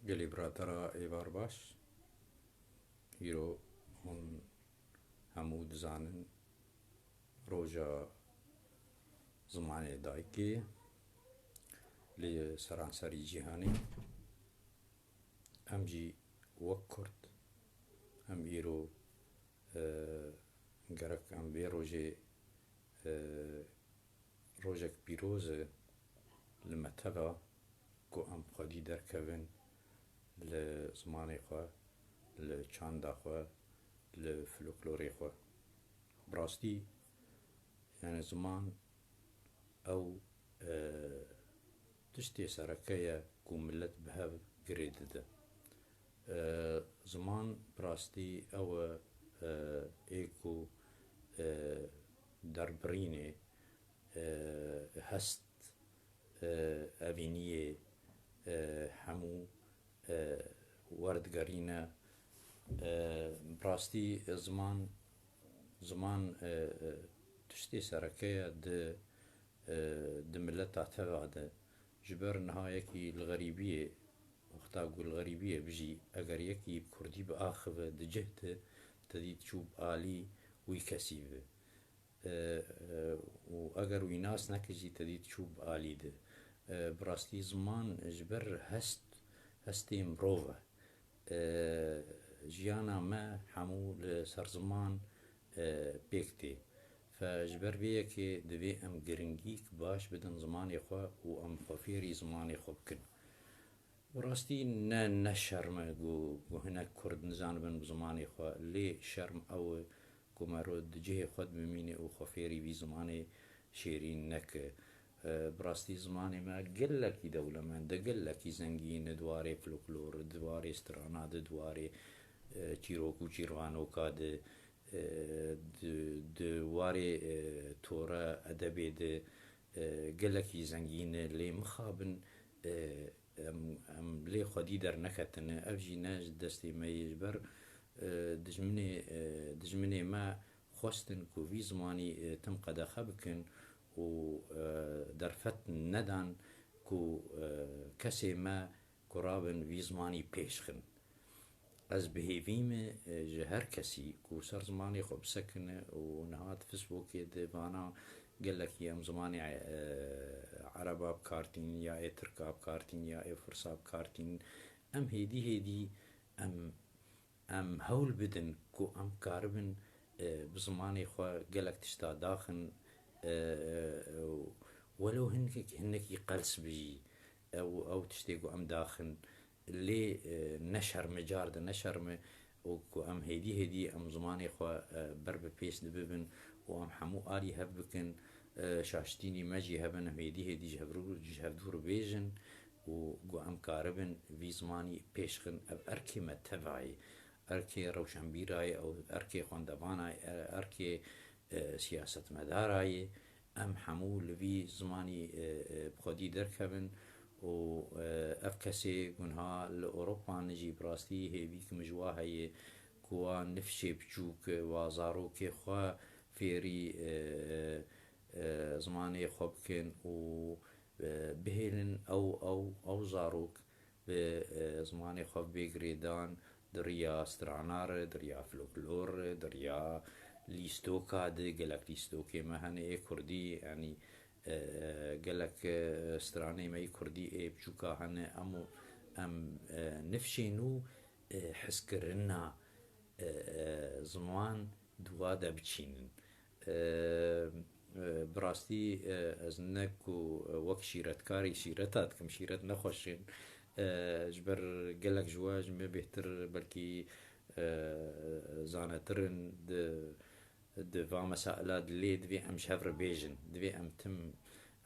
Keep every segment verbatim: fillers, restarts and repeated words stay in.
Gelî biratera êvar baş. Îro hûn hemû dizanin roja zimanê dayikê li seranserî cîhanê. Em jî wek Kurd, em îro, e, gerek em vê rojê, e, rojek pîroz e li me teva ku em xwedî derkevin li zimanê xwe, li çanda xwe, li folklorê xwe. Bi rastî, yani ziman ew, e, tiştê sereke ye ku milet bi hev girê dide. E, ziman bi rastî ew e, e, ê ku, e, derbirînê, e, hest, e, evîniyê, e, hemû, e, werdigerîne. E, bi rastî ziman, ziman, e, e, tiştê sereke ye di, e, di mileta teva de. Ji ber niha yekî li xerîbiyê, wexta ku li xerîbiyê bijî, eger yekî bi kurdî biaxive di cih de, te dî diçû bi alî wî kesî ve. E, e, û eger wî nas neke jî te dî diçû bi alî de. E, bi rastî ziman ji ber hest, hestê mirov e. E, jiyana me hemû li ser ziman, e, pêk tê. Fe ji ber vê yekê divê em giringîk baş bidin zimanê xwe û em xwe fêrî zimanê xwe bikin. Bi rastî ne, ne şerm e ku, ku hinek Kurd nizanibin bi zimanê xwe, lê şerm ew e ku mero di cihê xwe de bimîne û xwe fêrî vî zimanê şêrîn neke. E, bi rastî zimanê me gelekî dewlemend e, gelekî zengîn e di warê folklor, di warê strana de, di warê, e, çîrok û çîrvanoka de, e, di, di warê, e, tore edebê de, e, gelekî zengîn e, lê mixabin, e, em, em lê xwedî derneketine. Ev jî ne ji destê me yê, ji ber, e, dijminê, e, dijminê me xwestin ku vî zimanî, e, tim qedexe bikin û, e, derfet nedan ku, e, kesê me ku rabin vî zimanî pêş xin. Ez bi hêvî me, e, ji her kesî ku ser zimanê xwe bisekine û niha di Facebookê de vana gelekî em zimanê, e, ereba bikartînin ya ê tirka bikartînin ya ê firsa bikartînin. Em hêdî hêdî em, em hewl bidin ku em karibin, e, bi zimanê xwe gelek tişta daxin, e, e, welo hinek-, hinekî qels bijî. Ew, ew tiştê ku em daxin. Lê, e, ne şerm e, car de ne şerm e û ku em hêdî hêdî em zimanê xwe, e, ber bi pêş dibibin û em hemû alî hev bikin, e, şaştînî me jî hebin, em hêdî hêdî ji hevdû, ji hevdû re bêjin û ku em karibin vî zimanî pêş xin. Ev erkê me teva ye, erkê rewşenbîra ye, ew erkê xwendevana ye, e, erkê, e, siyasetmedara ye. Em hemû li vî zimanî, e, e, bi xwedî derkevin û, e, ev kesê ku niha li Ewropa ne jî bi rastî hêvîk min ji wa heye ku wa nifşê biçûk, wa zarokê xwe fêrî, e, e, zimanê xwe bikin û, e, bihêlin ew, ew, ew zarok bi, e, zimanê xwe bê girêdan di riya strana re, di riya folklor re, di riya lîstoka de, gelek lîstokê me hene ê kurdî, yanî, e, gelek, e, stranê me yê kurdî ê biçûka hene, em û em, e, nifşên û, e, hizkirina, e, e, ziman di wa de biçînin. E, e, bi rastî, e, ez ne ku, e, wek şîretkarî şîreta dikim, şîret ne xweş in. E, ji ber gelek ji we ji me bêhtir belkî, e, zanetir in di, di va mesaila de, lê divê em ji hev re bêjin. Divê em tim,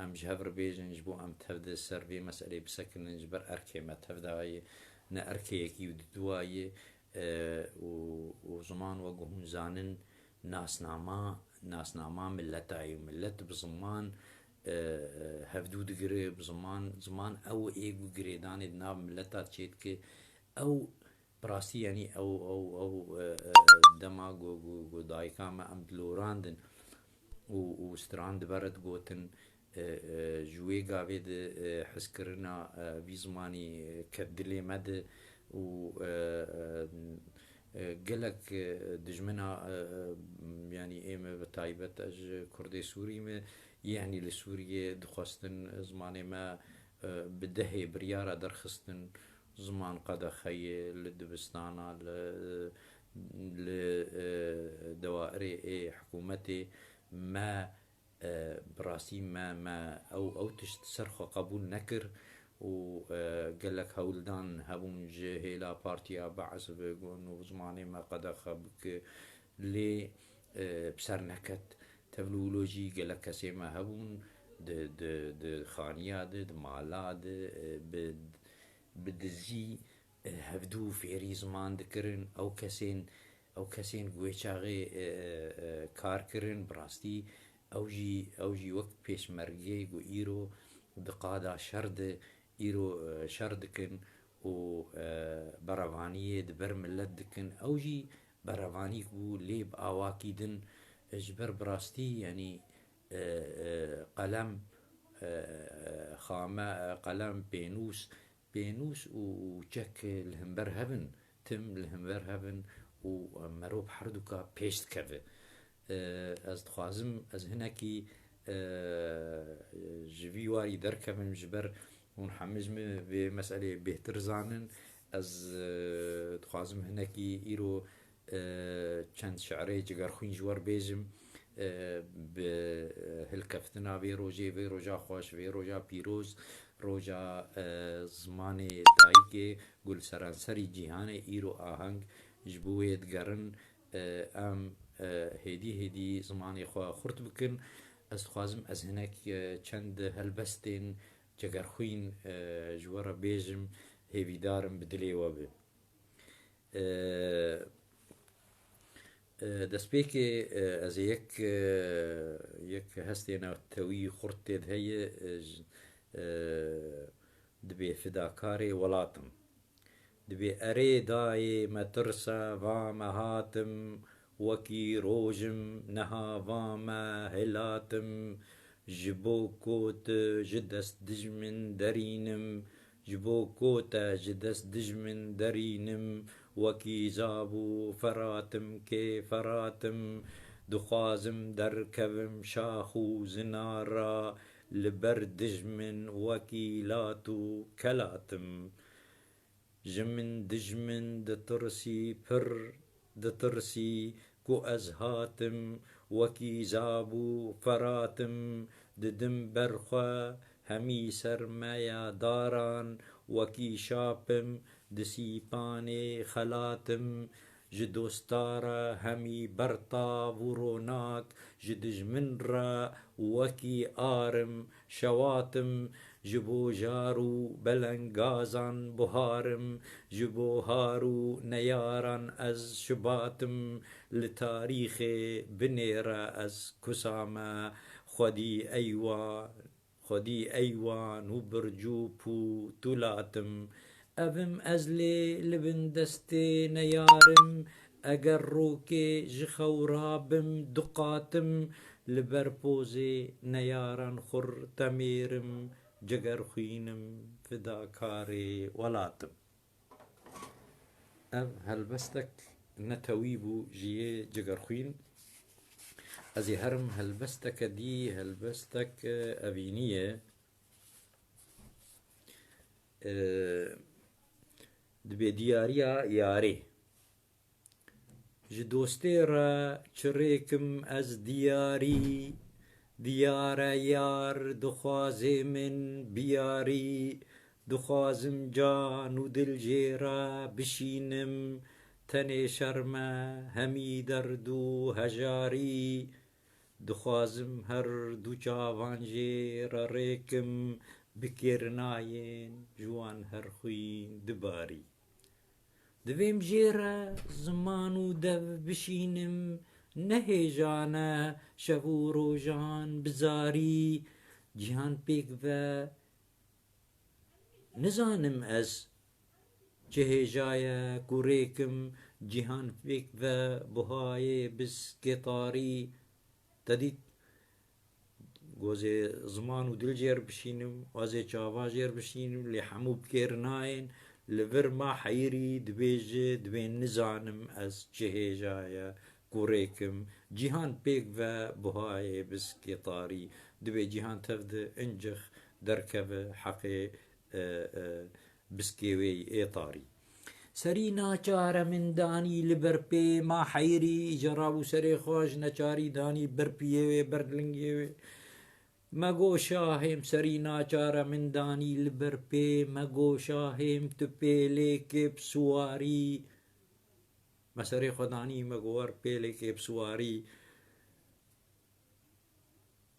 em ji hev re bêjin, ji bo em tev de ser vê meselê bisekinin, ji ber erkê me tev de ye, ne erkê yekî û didû ye. E, û, û ziman, wek hûn zanin, nasnama, nasnama mileta ye û milet bi ziman, e, e, hevdû digire, bi ziman, ziman ew ê ku girêdanê di nav mileta çêdike, ew bi rastî, yanî ew, ew, ew, e, e, dema ku, ku, ku dayika me em dilorandin û, û stran di ber re digotin, e, e, Ji wê gavê de, e, hizkirina, e, vî zimanî, e, ket dilê me de û, e, e, e, gelek, e, dijmina, e, e, yanî ê me bi taybet ez ji Kurdê Sûrî me, yanî li Sûriyê dixwestin zimanê me, e, bi dehê biryara derxistin, ziman qedexe ye li dibistana, li, li, e, dewairê ê hikûmetê me, e, bi rastî me, me ew, ew tişt ser xwe qebûl nekir û, e, gelek hewldan hebûn ji hêla partiya Be'es ve got, nû zimanê me qedexe bike. Lê, e, bi ser neket. Tevlû wilo jî gelek kesê me hebûn di, di, di xaniya de, di mala de, e, bi, bi dizî, e, hevdû fêrî ziman dikirin. Ew kesên, ew kesên ku wê çaxê, e, e, kar kirin, bi rastî ew jî, ew jî wek pêşmergeyê ku îro di qada şer de, îro, e, şer dikin û, e, berevaniyê di ber milet dikin. Ew jî berevanîk bû, lê bi awakî din, e, ji ber bi rastî, yanî, e, e, qelem, e, e, xame, e, qelem, pênûs, pênûs û, û çek li hember hev in, tim li hember hev in û, e, merov herduka pêş dikeve. E, ez dixwazim, ez hinekî, e, ji vî warî derkevim, ji ber hûn hemî ji min vê meseleyê bêhtir zanin. Ez, e, dixwazim hinekî îro, e, çend şi'rê Cigerxwîn ji we re bêjim. E, bi, e, hilkeftina vê rojê, vê roja xweş, vê roja pîroz, roja, e, zimanê dayikê, ku li seranserî cîhanê îro aheng ji bo wê digerin. E, em, e, hêdî hêdî zimanê xwe xurt bikin. Ez dixwazim ez hinek, e, çend helbestên Cegerxwîn, e, ji we re bêjim, hêvîdar im bi dilê we be. E, e, destpêkê, e, ez ê yek, e, yek hestê netewî xurt tê de heye, e, j-, e, dibê fidakarê welatim. Dibê erê dayê me tirse, va me hatim, wekî rojim, niha va me hilatim. Ji bo ku tu ji dest dijmin derînim, ji bo ku te ji dest dijmin derînim, wekî zabû feratim, kê feratim. Dixwazim derkevim şax û zinar ra, li ber dijmin wekî lat û kelatim. Ji min dijmin ditirsî, pir ditirsî, ku ez hatim, wekî zabû feratim, didim ber xwe, hemî sermeya daran, wekî şapim, di sîpanê xelatim, ji dosta re hemî bertav û ronak, ji dijmin re wekî arim, şewatim, ji bo jar û belengazan buharim, ji bo har û neyaran ez şibatim, li tarîxê binêre ez kusa me, xwedî eywa, xwedî eywan û birc û pûtûlatim. Evim ez lê li bin destê neyarim, eger rokê ji xew rabim duqatim, li ber pozê neyaran xur temêrim, Cegerxwînim, fidakarê welatim. Ev helbestek netewî bû ji yê Cegerxwîn. Ez ê herim helbesteke dî, helbestek, e, evînî ye. E, dibê diyariya yarê. Ji dostê re çi rêkim ez diyarî, diyare yar dixwazê min biyarî, dixwazim can û dil jê re bişînim, tenê şerme hemî derd û hejarî, dixwazim her du çavan jê re rêkim, bi kêrinayên ji wan her xwîn dibarî. Divêm jê re ziman û dev bişînim, ne hêja ne şev û rojan bi zarî, cîhan pêk ve nizanim ez çi hêja ye ku rêkim, cîhan pêk ve buhayê bi skêtarî. Te dît, Gozê ziman û dil jêr bişînim, wazê çava jêr bişînim, lê hemû bi kêr nayên. Li vir ma heyirî dibêje, dibê nizanim ez çi hêjaye ku rêkim. Cîhan pêk ve buhayê biskê tarî. Dibê cîhan tev de incix derkeve heqê, e, e, biskê wê yê tarî. Serî naçare min danî li ber pê ma heyirî, îca rabû serê xwe ji neçarî danî ber piyê wê, ber lingê wê. Me go şahêm, serî naçare min danî li ber pê, me go şahêm, tu pêlêkê bi siwarî. Me serê xwe danî, me go wer pêlêkê bi siwarî.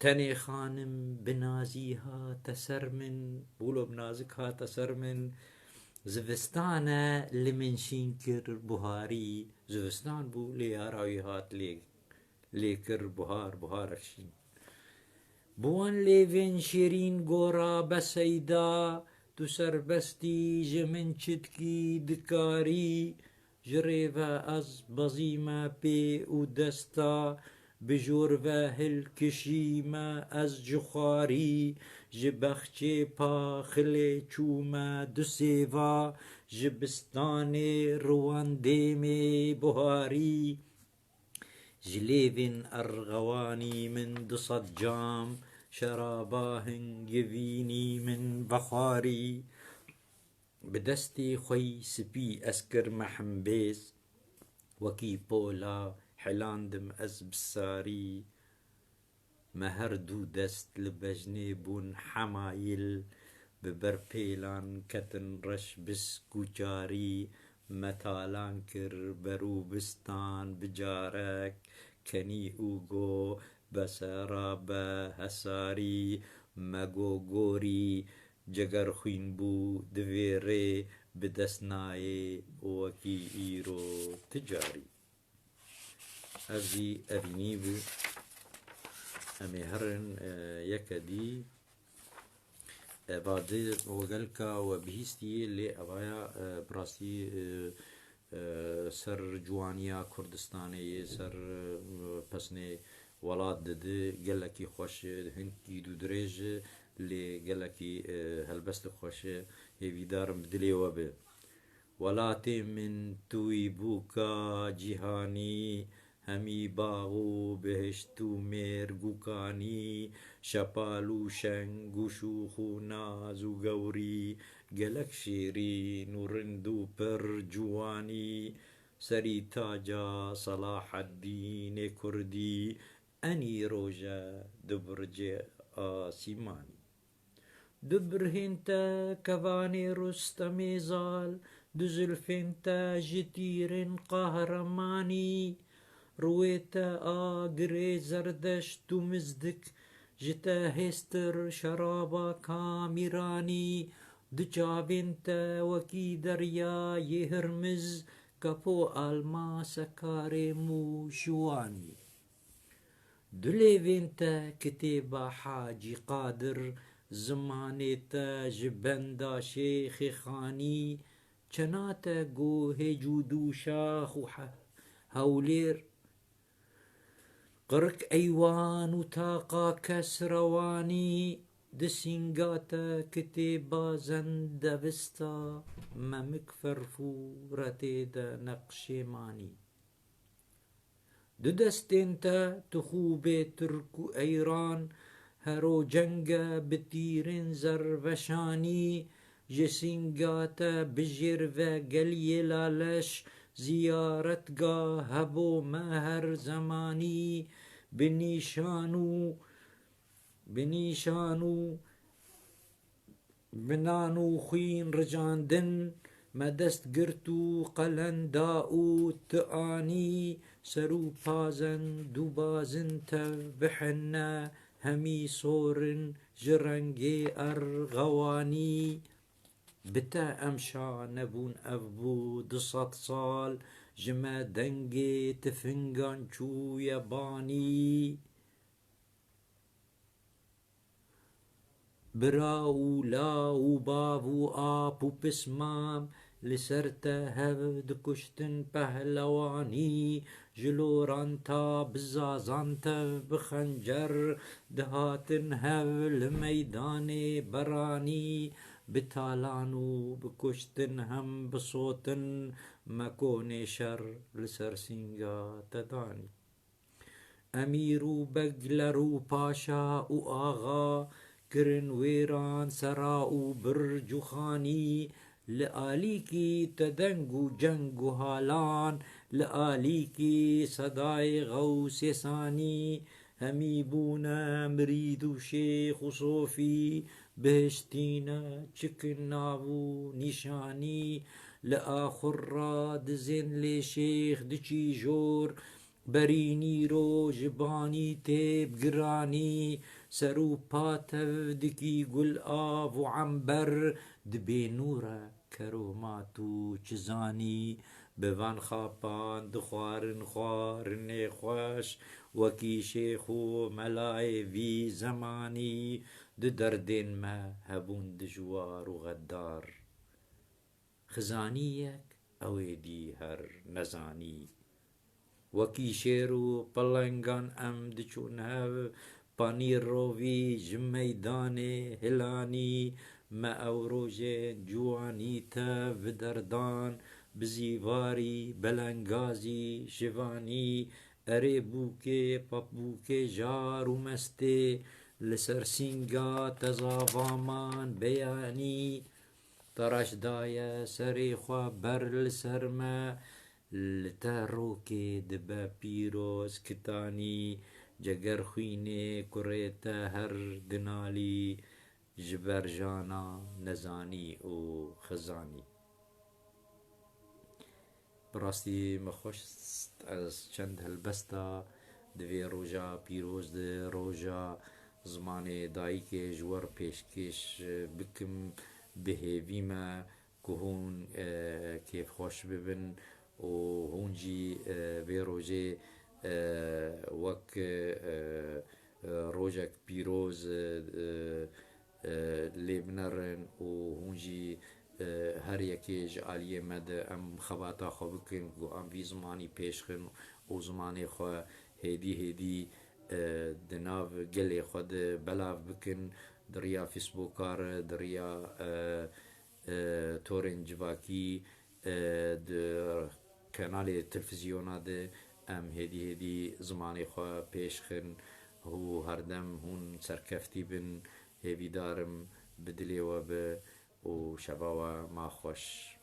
Tenê xanim bi nazî hate ser min, bûlo bi nazik hate ser min. Zivistan e li min şîn kir buharî. Zivistan bû, lê yara wî hat lê, lê kir buhar, buharek şîn. Bi wan lêvên şêrîn gora be seyda, tu serbestî ji min çi dikî dikarî. Ji rê ve ez bezîme pê û desta, bi jor ve hilkişîme ez ji xwarî. Ji bexçê paxilê çûme du sêva, ji bistanê riwandê mê buharî. Ji lêvên erxewanî min du sed cam şeraba hingivînî min vexwarî. Bi destê xwe yî spî ez kirme hembêz, wekî pola helandim ez bi sarî. Me her du dest li bejnê bûn hemayîl, bi berpêlan ketin reş bisk û çarî. Me talan kir berû bistan bi carek, kenî û go be sera be hesarî. Me go gorî, ceger xwîn bû, divê rê bi dest nayê wekî îro ti carî. Ev jî evînî bû. Em ê herin, e, yeke dî. Eva di wegelka we bihîstî, lê evaya, e, bi rastî, e, e, ser ciwaniya Kurdistanê yê, ser, e, pesnê welat didi, gelekî xweş e, hinkî dûdirêj e, lê gelekî, e, helbestê xweş e, hêvîdar im bi dilê we be. Welatê min tu yî bûka cîhanî, hemî bax û bihişt û mêr gûkanî, şepal û şeng û şûx û naz û gewrî, gelek şêrîn û rind û pir ciwanî, serî taca Selaheddînê Kurdî, enî roje di bircê asîmanî. Du birhên te kevanê Rustemê zal, du zilfên te ji tîrên qehremanî, rûyê te agirê zerdeşt û mizdik, ji te hêstir şeraba kamîranî, du çavên te wekî deryayê Hirmiz, kepo almase karêm û şiwanî. Du lêvên te kitêba Hacî Qadir, zimanê te ji benda Şêxê Xanî, çena te go hêc û dû şax û he-, hewlêr, qirik eywan û taqa kes rewanî, di sînga te kitêba zendevista, memik ferfûretê de neqşê manî. Du destên te tu xûbê Tirk û Eyran, hero cenge bi tîrên zerveşanî, ji sînga te bijêr ve geliyê Laleş, ziyaretgah hebû me her zemanî, bi nîşan û, bi nîşan û Bi nan û xwîn ricandin, me dest girt û qelen da û tu anî, ser û pazen dûbazin tev bihine, hemî sorin ji rengê erxewanî. Bi te em şa nebûn, ev bû du sed sal, ji me dengê tifingan çûye banî. Bira û law û bav û ap û pismam, li ser te hev dikuştin pehlewanî, Ji loranta bi zazan tev bi xencer dihatin hev li meydanê beranî, bi talan û bi kuştin hem bi sotin me konê şer li ser sînga te danî. Emîr û begler û paşa û axa kirin wêran sera û birc û xanî, li alîkî te deng û ceng û halan, li alîkî sedayê xew sêsanî, hemî bûne mirîd û şêx û sofî, bihiştî ne çi kin nav û nîşanî, li axur ra dizên lê şêx diçî jor, berî nîro ji banî tê bi giranî, ser û pa tev dikî gul av û ember, dibê nûre keromat û çi zanî, bi van xapan dixwarin xwarinê xweş, wekî şêx û melayê vî zemanî, di derdên me hebûn dijwar û xeddar. Xizanî yek, ew ê dî her nezanî. Wekî şêr û pelengan em diçûn hev, panîr rovî ji meydanê hilanî. Me ew rojên ciwanî te viderdan, bi zîvarî belengazî jivanî. Erê bûkê, papbûkê jar û mestê, li ser sînga te zavaman beyanî. Te reş daye serê xwe ber li ser me, li te rokê dibe pîroz kitanî, ceger xwînê kurê te her dinalî, ji ber jana nezanî û xizanî. Bi rastî me xweş, ez çend helbesta di vê roja pîroz de, roja zimanê dayikê ji we re pêşkêş bikim, bi hêvî me ku hûn, e, kêfxweş bibin û hûn jî, e, vê rojê, e, wek, e, e, rojek pîroz, e, e, e, lê binerin û hûn jî, e, her yekê ji aliyê me de em xebata xwe bikin ku em vî zimanî pêş xin û zimanê xwe hêdî hêdî, e, di nav gelê xwe de belav bikin, di riya Facebooka re, di riya, e, e, torên civakî, e, di kenalê televîzyona de em hêdî hêdî zimanê xwe pêş xin û herdem hûn serkeftî bin. Hêvîdar im bi dilê we be û şeva we ma xweş.